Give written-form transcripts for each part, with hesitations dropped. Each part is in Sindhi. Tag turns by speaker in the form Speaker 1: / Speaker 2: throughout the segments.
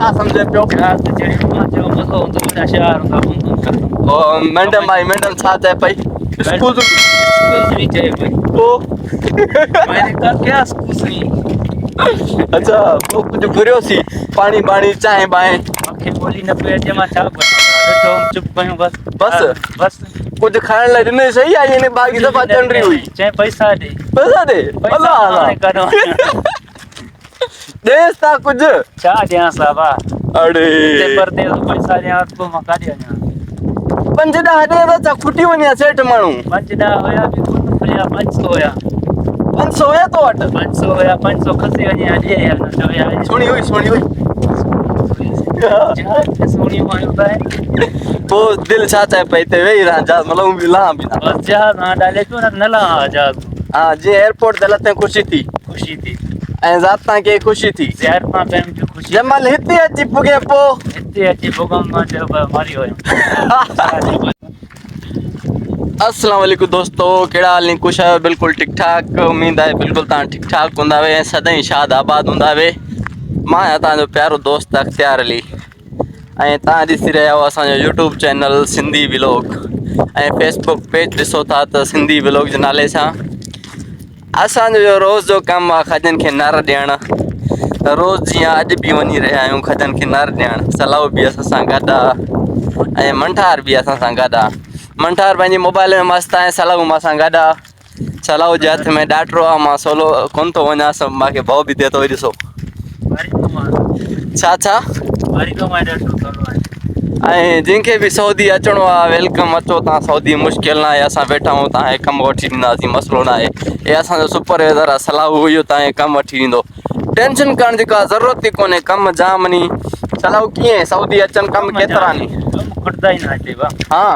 Speaker 1: ڇا سمجهين پيو؟
Speaker 2: جهاز تي چڙهي مان چيو مزو هوندو وڏا شهر هوندا هوندو
Speaker 1: او ميڊم آئي ميڊم ڇا چئي پئي؟ اسڪوز مي
Speaker 2: اسڪوز مي چئي پئي.
Speaker 1: پو
Speaker 2: مين ڪها ڪيا اسڪوز مي؟
Speaker 1: اڇا پو ڪجهه گهريوسي پاڻي باڻي چانهه بانهه؟
Speaker 2: مونکي ٻولي نه پئي اچي مان ڇا پڇان ويٺو هوم چپ ڪيون بس
Speaker 1: بس
Speaker 2: بس
Speaker 1: ڪجهه کائڻ لاء ڏنئي صحيح يا ائين باقي دفعا چنڊري هئي؟
Speaker 2: چئي پئسا ڏي.
Speaker 1: پئسا ڏي؟ الله الله ڏيس ٿا ڪجهه.
Speaker 2: ڇا ڏيانس بابا.
Speaker 1: اڙي.
Speaker 2: هتي پرديس پئسا ڏيانس پوء مان ڪاڏي وڃان.
Speaker 1: پنج ڏهه ڏي ته ڇا کٽي وڃي ها سيٺ ماڻهو.
Speaker 2: پنج ڏهه هيا به ڪونه کليا پنج سو هيا.
Speaker 1: پنج سو هيا تو وٽ؟
Speaker 2: پنج سو هيا پنج سو کسي وڃي ها ڏي ها نه چوي ها.
Speaker 1: سهڻي هئي سهڻي هئي.
Speaker 2: سهڻي مايون ته آهن.
Speaker 1: پوء دل ڇا چئي پئي هتي ويهي رهان جهاز مان لهون به لهان به نه.
Speaker 2: بس جهاز مان ڊالي پيو نه لهان ها جهاز مان.
Speaker 1: ها جيئن ايئرپورٽ تي لٿين خوشي ٿي.
Speaker 2: خوشي ٿي.
Speaker 1: ۽ ذات تان ڪي خوشي ٿي.
Speaker 2: زيارت تان ڪيم جو خوشي ٿي.
Speaker 1: جنهن مهل هتي اچي پڳين پوء.
Speaker 2: هتي اچي پڳم مان چيو بس مري ويم.
Speaker 1: السلام عليڪم دوستو ڪهڙا حال ني خوش آهيو بلڪل ٺيڪ ٺاڪ اميد آهي بلڪل تان ٺيڪ ٺاڪ هوندا وي ۽ سدائين شاد آباد هوندا وي مان آهيان تان جو پيارو دوست اختيار علي ۽ تان ڏسي رهيا آهيو اسان جو YouTube channel Sindhi vlog ۽ Facebook page ڏسو ٿا ته سنڌي ولاگ جي نالي سان اسان جو اهو روز جو ڪم آهي کجن کي نر ڏيڻ روز جيئن اڄ به وڃي رهيا آهيون کجن کي نر ڏيڻ سلائو به اسان سان گڏ آهي ۽ منٺار به اسان سان گڏ آهي منٺار پنهنجي موبائل ۾ مست آهي سلائو مان سان گڏ آهي سلائو جي هٿ ۾ ڏاٽرو آهي مان سولو ڪونه ٿو وڃان سڀ مانکي ڀؤ به ٿئي ٿو ڏسو ڇا ڇا ۽ جنهن کي به سعودي اچڻو آ welcome اچو تان سعودي مشڪل نه آهي اسان ويٺا آهيون تان کي ڪم وٺي ڏينداسين مسئلو نه آهي هي اسان جو سپروائزر آ صلاح اهو تان کي ڪم وٺي ڏيندو ٽينشن ڪرڻ جي ڪا ضرورت ئي ڪونهي ڪم جام ني صلاح ڪيئن سعودي اچن ڪم ڪيترا ني ها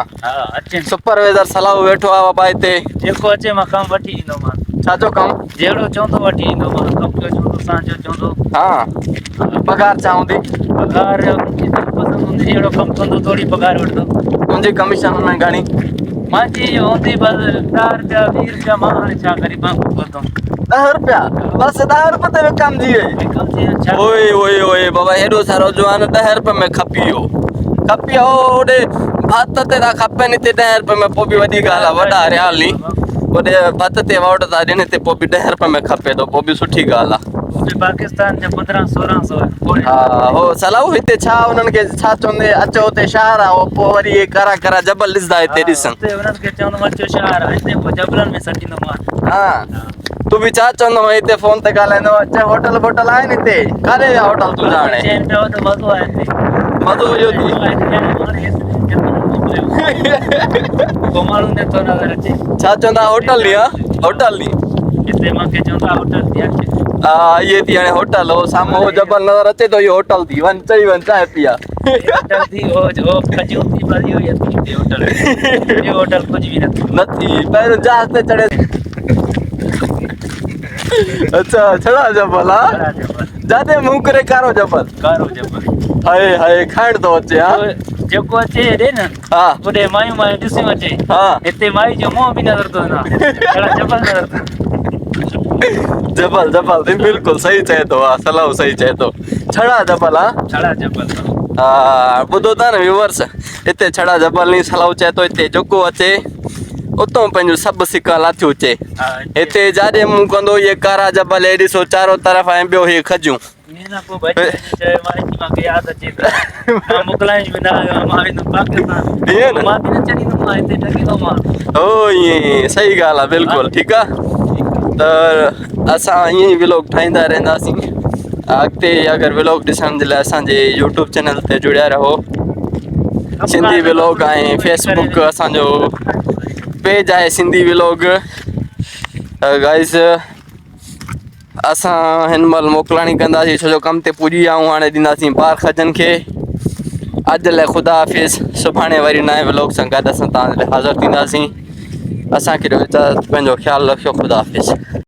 Speaker 1: سپروائزر صلاح ويٺو آ بابا هتي
Speaker 2: جيڪو اچي مان ڪم وٺي ڏيندومانس
Speaker 1: ڇا جو ڪم
Speaker 2: جهڙو چوندو وٺي ايندومانس ڪم جو چوندو سان جو چوندو.
Speaker 1: ها پگهار ڇا هوندي؟
Speaker 2: پگهار پسند هوندي جهڙو ڪم ڪندو ٿوري پگهار وٺندو.
Speaker 1: تنهنجي ڪميشن ۾ گهڻي؟
Speaker 2: مانجي هوندي بس 10 رپيا 20 رپيا مان هاڻي ڇا غريب آهيان ڪو ڪندم.
Speaker 1: 10 رپيا بس 10 رپيا تي وڪامجي وئي.
Speaker 2: وڪامجي وئي ڇا؟
Speaker 1: اوئي اوئي اوئي بابا هيڏو سارو جوان 10 رپيا ۾ کپي ويو کپي ويو اوڏي ڀت تي ٿا کپن هتي 10 رپيا ۾ پوء به وڏي ڳالهه آهي وڏا ريال ني. اوڏي ڀت تي ووٽ ٿا ڏين هتي پوء به ڏهه رپين ۾ کپي ٿو پوء به سٺي ڳالهه آ.
Speaker 2: اتي پاڪستان جا 15 16 سو آهن.
Speaker 1: ها هو سلائو هتي ڇا انهن کي ڇا چوندي اچو اتي شهر آ پوء وري اهي ڪارا ڪارا جبل ڏسندا هتي ڏسن.
Speaker 2: اتي انهن کي چوندم اچو شهر آ هتي پوء جبلن ۾ سٽيندومان.
Speaker 1: ها تون به ڇا چوندو هئين هتي فون تي ڳالهائيندو هئين چي هوٽل بوٽل آهن هتي ڪاڏي ويا هوٽل تنهنجا هاڻي.
Speaker 2: چين پيا وڏو مزو آهي هتي.
Speaker 1: مزو اهو ٿي.
Speaker 2: پوء ماڻهو نه ٿو نظر اچي.
Speaker 1: ڇا چوندا هوٽل ڏي ها هوٽل ڏي.
Speaker 2: هتي مونکي چوندا هوٽل ٿي اچ.
Speaker 1: ها اهي ٿي هاڻي هوٽل هو سامهون هو جبل نظر اچي ٿو اهو هوٽل ٿي وڃ چئي وڃ چانهه پي آ.
Speaker 2: هوٽل ٿي هو هو کجيون ٿي بس اهو ئي اٿي هوٽل. ٻيو هوٽل ڪجهه به نه ٿي.
Speaker 1: نه ٿي پهريون جهاز تي چڙهي. اڇا ڇڙا جبل ها جاڏي منهن ڪري ڪارو جبل
Speaker 2: ڪارو جبل
Speaker 1: هاء هاء کائڻ ٿو اچي ها
Speaker 2: جيڪو اچي هيڏي نه
Speaker 1: ها
Speaker 2: اوڏي مايون مايون ڏسيون اچي
Speaker 1: ها
Speaker 2: هتي مائي جو منهن به نظر ٿو نه ڇڙا جبل نظر ٿو
Speaker 1: جبل جبل ٿي بلڪل صحيح چئي ٿو ها صلاح صحيح چئي ٿو ڇڙا جبل ها
Speaker 2: ڇڙا جبل
Speaker 1: ها ٻڌو ٿا نه ويورس هتي ڇڙا جبل ني صلاح چئي ٿو هتي جيڪو اچي اتون پنهنجون سڀ سڪا لاٿيون اچي. هتي جاڏي منهن ڪندو اهي ڪارا جبل هي ڏسو چارو طرف ۽ ٻيو هي کجيون. هو ائين صحيح ڳالهه آ بلڪل ٺيڪ آ ته اسان ائين ئي ولاگ ٺاهيندا رهنداسين اڳتي اگر ولاگ ڏسڻ جي لاء اسان جي يوٽيوب چينل تي جڙيا رهو. سنڌي ولاگ ۽ فيس بڪ اسان جو پيج آهي سنڌي ولاگ گائز اسان هن مهل موڪلاڻي ڪنداسين ڇو جو ڪم تي پڄي ويا آهيون هاڻي ڏينداسين بار خجن کي اڄ لاء خدا حافظ سڀاڻي وري نئين ولاگ سان گڏ اسان توهان لاء حاضر ٿينداسين اسانکي ڏيو اجازت پنهنجو خيال رکيو خدا حافظ.